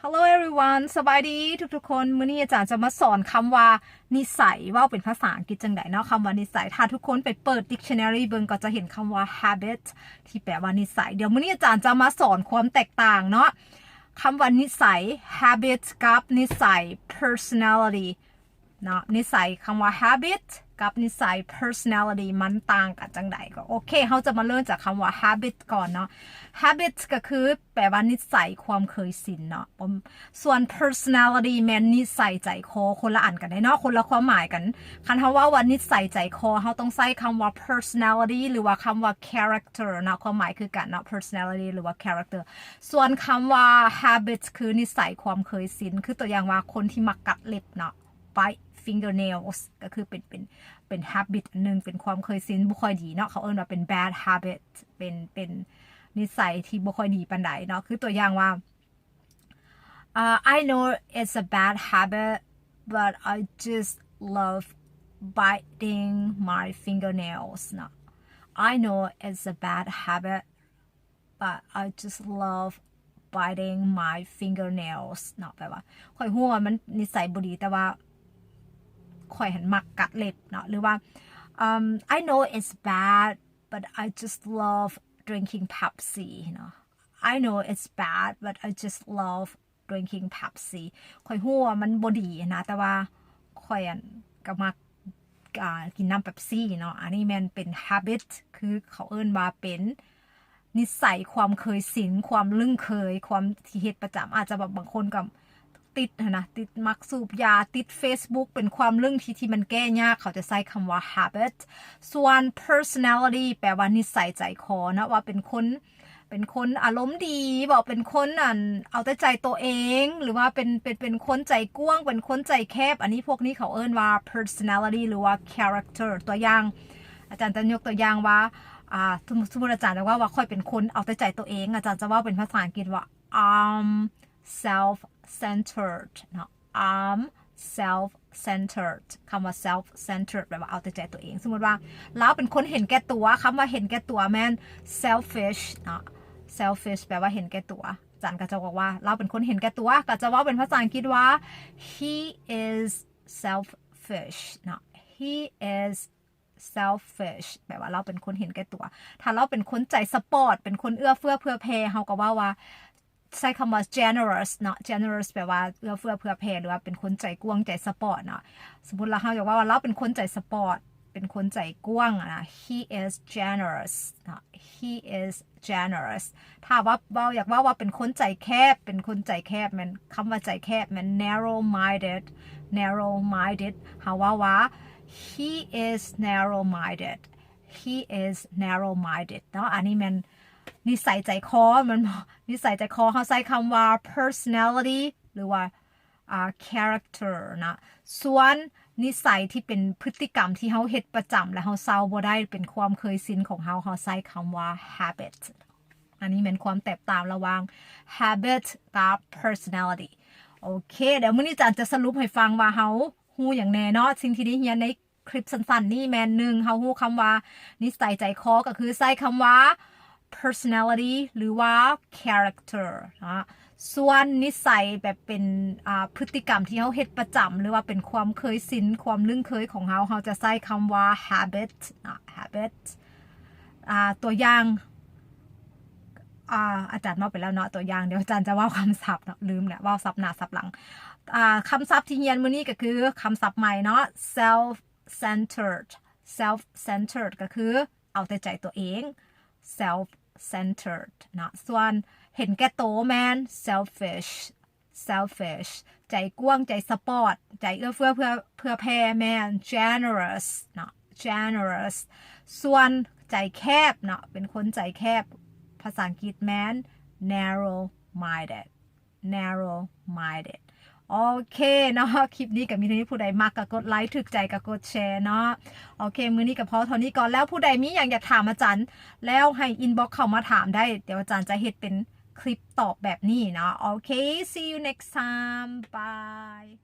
Hello everyone ສະບາຍດີທຸກໆຄົນ. ມື້ນີ້ອາຈານຈະມາສອນຄຳວ່ານິໄສ ເວົ້າເປັນພາສາອັງກິດຈັ່ງໃດເນາະ. ຄຳວ່ານິໄສ ຖ້າທຸກຄົນໄປເປີດ dictionary ເບິ່ງ ກໍຈະເຫັນຄຳວ່າ habit ທີ່ແປວ່ານິໄສ. ດຽວມື້ນີ້ອາຈານຈະມາສອນຄວາມແຕກຕ່າງເນາະ ຄຳວ່ານິໄສ habit ກັບນິໄສ personality ເນາະ. ນິໄສ ຄຳວ່າ habit ກັບນິໄສ personality ມັນຕ່າງກັນຈັ່ງໃດ? ກໍໂອເຄ ເຮົາຈະມາເລີ່ມຈາກຄຳວ່າ habit ກ່ອນເນາະ. Habit ກໍຄືແປວ່ານິໄສ ຄວາມເຄີຍຊິນເນາະ. ສ່ວນ personality ແມ່ນນິໄສໃຈຄໍ ຄົນລະອັນກັນເດ້ເນາະ ຄົນລະຄວາມໝາຍກັນ. ຄັນເຮົາເວົ້າວ່ານິໄສໃຈຄໍ ເຮົາຕ້ອງໃຊ້ຄຳວ່າ personality ຫຼືວ່າຄຳວ່າ character ເນາະ ຄວາມໝາຍຄືກັນເນາະ personality ຫຼືວ່າ character. ສ່ວນຄຳວ່າ habit ຄືນິໄສ ຄວາມເຄີຍຊິນ ຄືຕົວຢ່າງວ່າຄົນທີ່ມັກກັດເລັບເນາະ bite fingernails ກໍຄືເປັນ ເປັນ ເປັນ habit ອັນໜຶ່ງ ເປັນຄວາມເຄີຍຊິນບໍ່ຄ່ອຍດີເນາະ ເຂົາເອີ້ນວ່າເປັນ bad habit ເປັນ ເປັນນິໄສທີ່ບໍ່ຄ່ອຍດີປານໃດເນາະ. ຄືຕົວຢ່າງວ່າ uh, I know it's a bad habit, but I just love biting my fingernails ເນາະ. I know it's a bad habit, but I just love biting my fingernails ເນາະ. ແປວ່າ ຂ້ອຍຮູ້ວ່າມັນນິໄສບໍ່ດີ ແຕ່ວ່າຂ້ອຍຫັ້ນມັກກັດເລັບເນາະ. ຫຼືວ່າ um, I know it's bad, but I just love drinking Pepsi ເນາະ. I know it's bad, but I just love drinking Pepsi. ຂ້ອຍຮູ້ວ່າມັນບໍ່ດີນະ ແຕ່ວ່າຂ້ອຍ ອັນ ກໍມັກ ອ່າ ກິນນ້ຳ Pepsi ເນາະ. ອັນນີ້ແມ່ນເປັນ habit ຄືເຂົາເອີ້ນວ່າເປັນນິໄສ ຄວາມເຄີຍຊິນ ຄວາມລຶ້ງເຄີຍ ຄວາມທີ່ເຮັດປະຈຳ. ອາດຈະແບບບາງຄົນກໍຕິດຫັ້ນນະ ຕິດມັກສູບຢາ ຕິດ Facebook ເປັນຄວາມລຶ້ງທີ່ ທີ່ມັນແກ້ຍາກ ເຂົາຈະໃຊ້ຄຳວ່າ habit. ສ່ວນ personality ແປວ່ານິໄສໃຈຄໍເນາະ ວ່າເປັນຄົນ ເປັນຄົນອາລົມດີ ເວົ້າເປັນຄົນ ອັນ ເອົາແຕ່ໃຈໂຕເອງ ຫຼືວ່າເປັນ ເປັນ ເປັນຄົນໃຈກວ້າງ ເປັນຄົນໃຈແຄບ. ອັນນີ້ ພວກນີ້ເຂົາເອີ້ນວ່າ personality ຫຼືວ່າ character. ຕົວຢ່າງ ອາຈານຈະຍົກຕົວຢ່າງວ່າ ອ່າ ສົມ ສົມມຸດອາຈານຈະເວົ້າວ່າ ຂ້ອຍເປັນຄົນເອົາແຕ່ໃຈໂຕເອງ ອາຈານຈະເວົ້າເປັນພາສາອັງກິດວ່າ I'm self-centered ເນາະ. I'm self-centered. ຄຳວ່າ self-centered ແປວ່າເອົາແຕ່ໃຈຕົວເອງ. ສົມມຸດວ່າລາວເປັນຄົນເຫັນແກ່ຕົວ ຄຳວ່າເຫັນແກ່ຕົວແມ່ນ selfish ເນາະ. Selfish ແປວ່າເຫັນແກ່ຕົວ. ອາຈານກໍຈະບອກວ່າລາວເປັນຄົນເຫັນແກ່ຕົວ ກໍຈະເວົ້າເປັນພາສາອັງກິດວ່າ he is selfish ເນາະ. He is selfish ແປວ່າລາວເປັນຄົນເຫັນແກ່ຕົວ. ຖ້າລາວເປັນຄົນໃຈສະປອດ ເປັນຄົນເອື້ອເຟື້ອເຜື່ອແຜ່ ເຮົາກໍເວົ້າວ່າ ໃຊ້ຄຳວ່າ generous ເນາະ. Generous ແປວ່າເອື້ອເຟື້ອເຜື່ອແຜ່ ຫຼືວ່າເປັນຄົນໃຈກວ້າງໃຈສະປອດເນາະ. ສົມມຸດລາວ ເຮົາຢາກເວົ້າວ່າລາວເປັນຄົນໃຈສະປອດ ເປັນຄົນໃຈກວ້າງນະ he is generous ເນາະ. He is generous. ຖ້າວ່າເວົ້າ ຢາກເວົ້າວ່າເປັນຄົນໃຈແຄບ ເປັນຄົນໃຈແຄບ ແມ່ນ ຄຳວ່າໃຈແຄບແມ່ນ narrow minded. Narrow minded ເຮົາເວົ້າວ່າ he is narrow minded. He is narrow minded ເນາະ. ອັນນີ້ແມ່ນນິໄສໃຈຄໍ ແມ່ນບໍ່? ນິໄສໃຈຄໍ ເຮົາໃຊ້ຄຳວ່າ personality ຫຼືວ່າ ອ່າ character ນະ. ສ່ວນນິໄສທີ່ເປັນພຶດຕິກຳທີ່ເຮົາເຮັດປະຈຳ ແລະ ເຮົາເຊົາບໍ່ໄດ້ ເປັນຄວາມເຄີຍຊິນຂອງເຮົາ ເຮົາໃຊ້ຄຳວ່າ habit. ອັນນີ້ແມ່ນຄວາມແຕກຕ່າງລະຫວ່າງ habit ກັບ personality. ໂອເຄ ດຽວມື້ນີ້ອາຈານຈະສະຫຼຸບໃຫ້ຟັງວ່າເຮົາຮູ້ຫຍັງແດ່ເນາະ. ສິ່ງທີ່ໄດ້ຮຽນໃນ ຄລິບສັ້ນໆນີ້ແມ່ນ ໜຶ່ງ ເຮົາຮູ້ຄຳວ່ານິໄສໃຈຄໍ ກໍຄືໃຊ້ຄຳວ່າ personality ຫຼືວ່າ character ເນາະ. ສ່ວນນິໄສແບບເປັນ ອ່າ ພຶດຕິກຳທີ່ເຮົາເຮັດປະຈຳ ຫຼືວ່າເປັນຄວາມເຄີຍຊິນ ຄວາມລຶ້ງເຄີຍຂອງເຮົາ ເຮົາຈະໃຊ້ຄຳວ່າ habit ເນາະ habit. ອ່າ ຕົວຢ່າງ ອ່າ ອາຈານເວົ້າໄປແລ້ວເນາະ ຕົວຢ່າງ. ດຽວອາຈານຈະເວົ້າຄຳສັບເນາະ ລືມແລ້ວ ເວົ້າສັບໜ້າສັບຫຼັງ. ອ່າ ຄຳສັບທີ່ຮຽນມື້ນີ້ກໍຄືຄຳສັບໃໝ່ເນາະ self centered. Self centered ກໍຄືເອົາແຕ່ໃຈຕົວເອງ self centered ເນາະ. ສ່ວນເຫັນແກ່ໂຕແມ່ນ selfish. Selfish. ໃຈກວ້າງ ໃຈສະປອດ ໃຈເອື້ອເຟື້ອເຜື່ອແຜ່ແມ່ນ generous ເນາະ generous. ສ່ວນໃຈແຄບເນາະ ເປັນຄົນໃຈແຄບ ພາສາອັງກິດແມ່ນ narrow minded. Narrow minded. ໂອເຄເນາະ ຄລິບນີ້ກໍມີເທົ່ານີ້. ຜູ້ໃດມັກກໍກົດໄລ ຖືກໃຈກໍກົດແຊເນາະ. ໂອເຄ ມື້ນີ້ກໍພໍເທົ່ານີ້ກ່ອນ. ແລ້ວຜູ້ໃດມີຫຍັງຢາກຖາມອາຈານ ແລ້ວໃຫ້ inbox ເຂົ້າມາຖາມໄດ້. ດຽວອາຈານຈະເຮັດເປັນຄລິບຕອບແບບນີ້ເນາະ. ໂອເຄ see you next time. Bye.